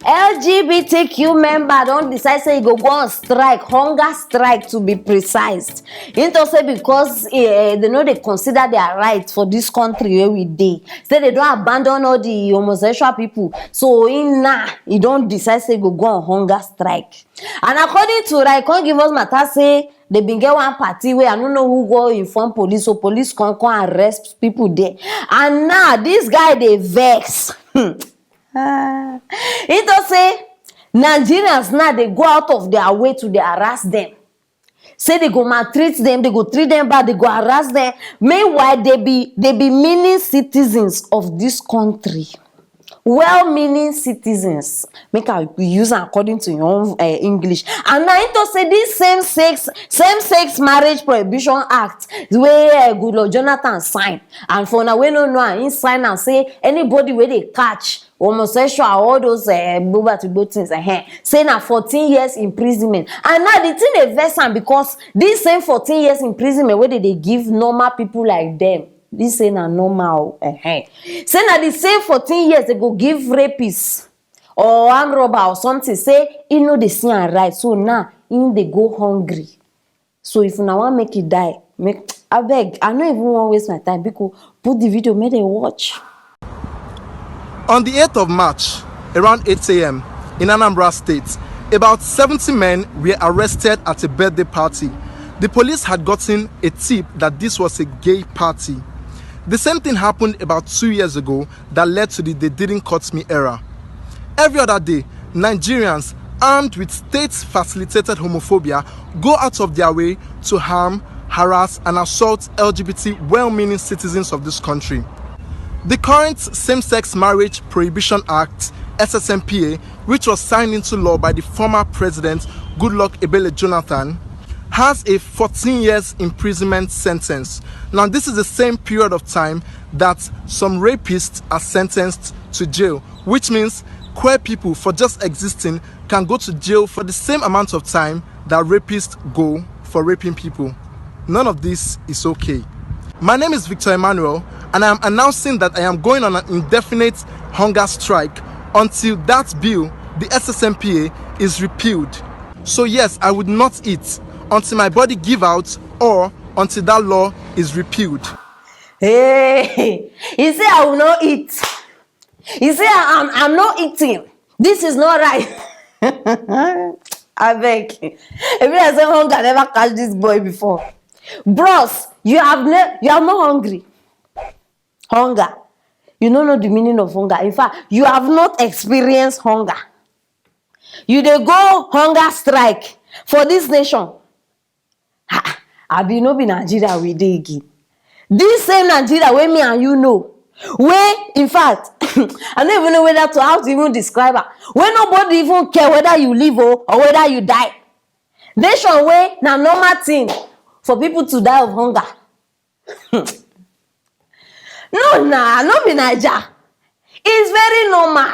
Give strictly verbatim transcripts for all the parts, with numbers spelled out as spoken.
L G B T Q member don decide say e go go on strike, hunger strike to be precise. Im talk say because eh, they no dey consider their rights for this country wey we dey, say they don abandon all the homosexual people. So im now, e don decide say e go go on hunger strike. And according to Rai, come give us matter say they bin get one party wey I no know who go inform police, so police come come arrest people there. And now this guy dey vex. Hmm. Ah. He talk say Nigerians now dey go out of their way to dey harass them. Say they go maltreat them, they go treat them bad, they go harass them. Meanwhile, they be they be meaning citizens of this country. Well-meaning citizens, make I use am according to your own uh, English. And now into say this same sex same sex marriage prohibition act wey uh, Goodluck Jonathan sign, and for una wey no know am, he sign am say anybody wey dey catch homosexual, all those uh, gbogbo things, uh, say na fourteen years imprisonment. And now the thing dey vex am because this same fourteen years imprisonment wey dey dey give normal people like them, this say na normal, uh, say na the same fourteen years they go give rapists or armed robber or something, say he no dey see am right, so now he dey go hungry. So if una wan make e die, make, abeg, I no even wan waste my time, biko, put the video make dem watch. On the eighth of March, around eight a m in Anambra State, about seventy men were arrested at a birthday party. The police had gotten a tip that this was a gay party. The same thing happened about two years ago that led to the "they didn't cut me" era. Every other day, Nigerians, armed with state-facilitated homophobia, go out of their way to harm, harass, and assault L G B T well-meaning citizens of this country. The current Same-Sex Marriage Prohibition Act, S S M P A, which was signed into law by the former president Goodluck Ebele Jonathan, has a fourteen years imprisonment sentence. Now, this is the same period of time that some rapists are sentenced to jail, which means queer people, for just existing, can go to jail for the same amount of time that rapists go for raping people. None of this is okay. My name is Victor Emmanuel, and I am announcing that I am going on an indefinite hunger strike until that bill, the S S M P A, is repealed. So yes, I would not eat until my body give out or until that law is repealed. Hey, he say I will not eat. He say I'm I'm not eating. This is not right. Abeg, e be like say hunger never catch this boy before. Bros, you have ne you are not hungry. Hunger. You no know the meaning of hunger. In fact, you have not experienced hunger. You dey go hunger strike for this nation. Ha! Abi no be Nigeria we dey again? This same Nigeria wey me and you know, wey in fact, I no even know whether to how to even describe am. Wey nobody even care whether you live o or whether you die. Nation wey na normal thing for people to die of hunger. No na, no be Naija. It's very normal.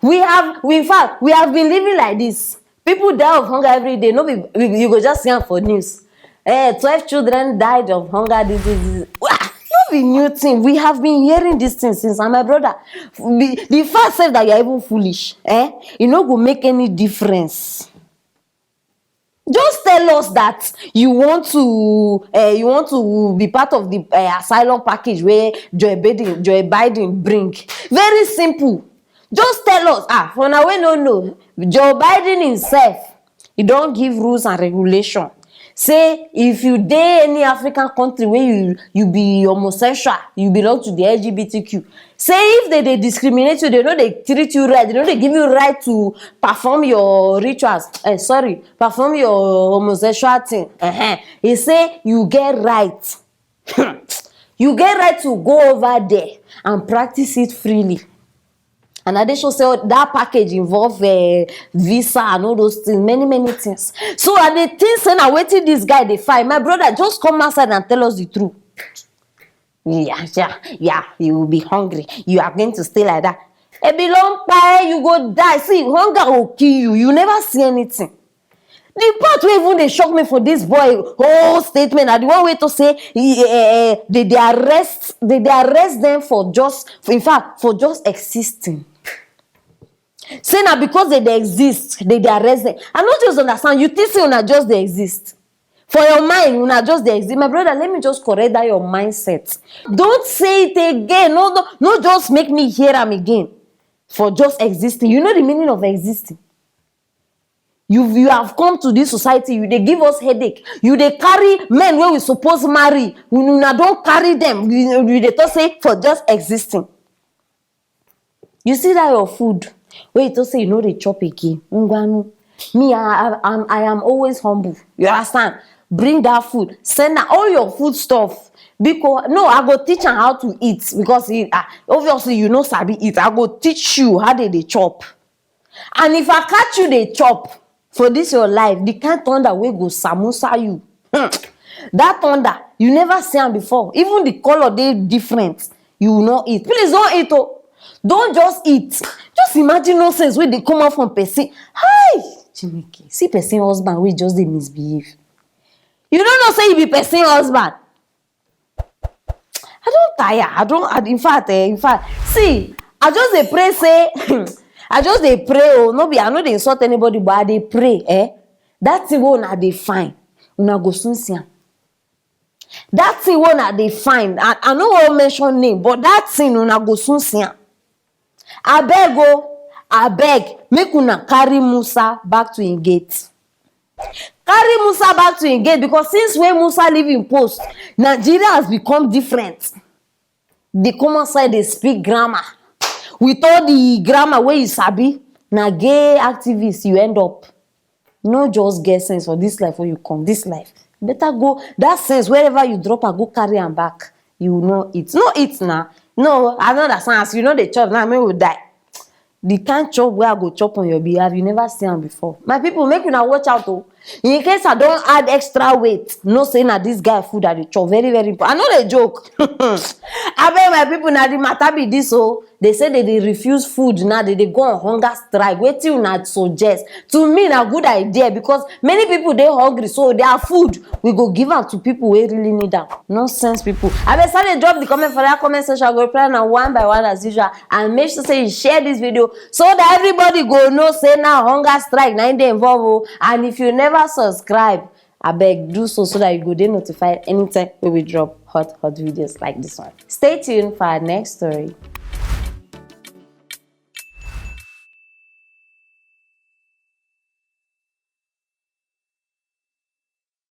We have, we, in fact, we have been living like this. People die of hunger every day. No be, we- you go just see am for news. Eh, twelve children died of hunger. This, this, this. Wah! No be new thing. We have been hearing this thing since. And my brother, the, the fact sef that you are even foolish, eh, e no go make any difference. Just tell us that you want to uh, you want to be part of the uh, asylum package wey Joe Biden Joe Biden bring. Very simple. Just tell us. Ah, for now we no know. Joe Biden himself, he don give rules and regulation. Say if you dey any African country wey you you be homosexual, you belong to the L G B T Q, say if they dey discriminate you, they no dey treat you right, they no dey give you right to perform your rituals, eh, sorry, perform your homosexual thing. Uh-huh. He say you get right. You get right to go over there and practice it freely. And I dey sure say that package involve uh, visa and all those things, many many things. So I dey think say na wetin this guy dey find. My brother, just come outside and tell us the truth. Yeah, yeah, yeah, you will be hungry. You are going to stay like that. Ebi ló ń pa ẹ́, you go die. See, hunger go kill you. You never see anything. The part wey even dey shock me for this boy whole statement na the one wey talk say he, eh, eh, they dey arrest they dey arrest them for just, in fact, for just existing. Say na because they dey exist, they dey arrest them. I no just understand. You think say una just dey exist? For your mind, una just dey exist. My brother, let me just correct that your mindset. Don't say it again. No, no, no, just make me hear am again. For just existing. You know the meaning of existing? You, you have come to this society, you dey give us headache. You dey carry men wey we suppose marry. Una don carry them. You, you dey talk say for just existing. You see that your food wey you talk say you no dey chop again. Ngwanu. Me, I, I, I'm, I am always humble. You understand? Bring that food. Send am all your food stuff. Because, no, I go teach am how to eat. Because he, ah, obviously you no sabi eat. I go teach you how they dey chop. And if I catch you dey chop for this your life, the kind thunder wey go samosa you, hmm, that thunder, you never see am before. Even the color dey different. You will not eat. Please don't eat o. Don't just eat. Just imagine nonsense wey dey come out from person. Hi! Chineke, see person husband wey just dey misbehave. You no know say you be person husband. I don tire. I don, I, in fact, eh, in fact, see, I just dey pray say, I just dey pray o. No be, I no dey insult anybody, but I dey pray, eh? That thing wey una dey find, una go soon see am. That thing wey una dey find, I, I no wan mention name, but that thing una go soon see am. Abeg o, abeg, make una carry Musa back to im gate. Carry Musa back to im gate, because since when Musa leave im post, Nigeria has become different. Dey come outside dey speak grammar. With all the grammar wey you sabi, na gay activist you end up. No just get sense for this life wey you come, this life. Better go, that sense, wherever you drop am, go carry am back. You no eat. No eat na. No, I no understand. As you no dey chop now, make we die. The kind chop wey I go chop on your behalf, you never see am before. My people, make una watch out o. In case I don add extra weight, know say na this guy food I dey chop. Very, very important. I no dey joke. Abeg, my people, na the matter be this o. They say they dey refuse food now. They dey go on hunger strike. Wetin una suggest? To me, na good idea, because many people dey hungry, so their food, we go give am to people wey really need am. Nonsense people. Abeg, start dey drop the comment for that comment section. I go reply na one by one as usual. And make sure say you share this video so that everybody go know say na hunger strike na im dey involve o. And if you never subscribe, abeg do so, so that you go dey notified anytime wey we drop hot, hot videos like this one. Stay tuned for our next story.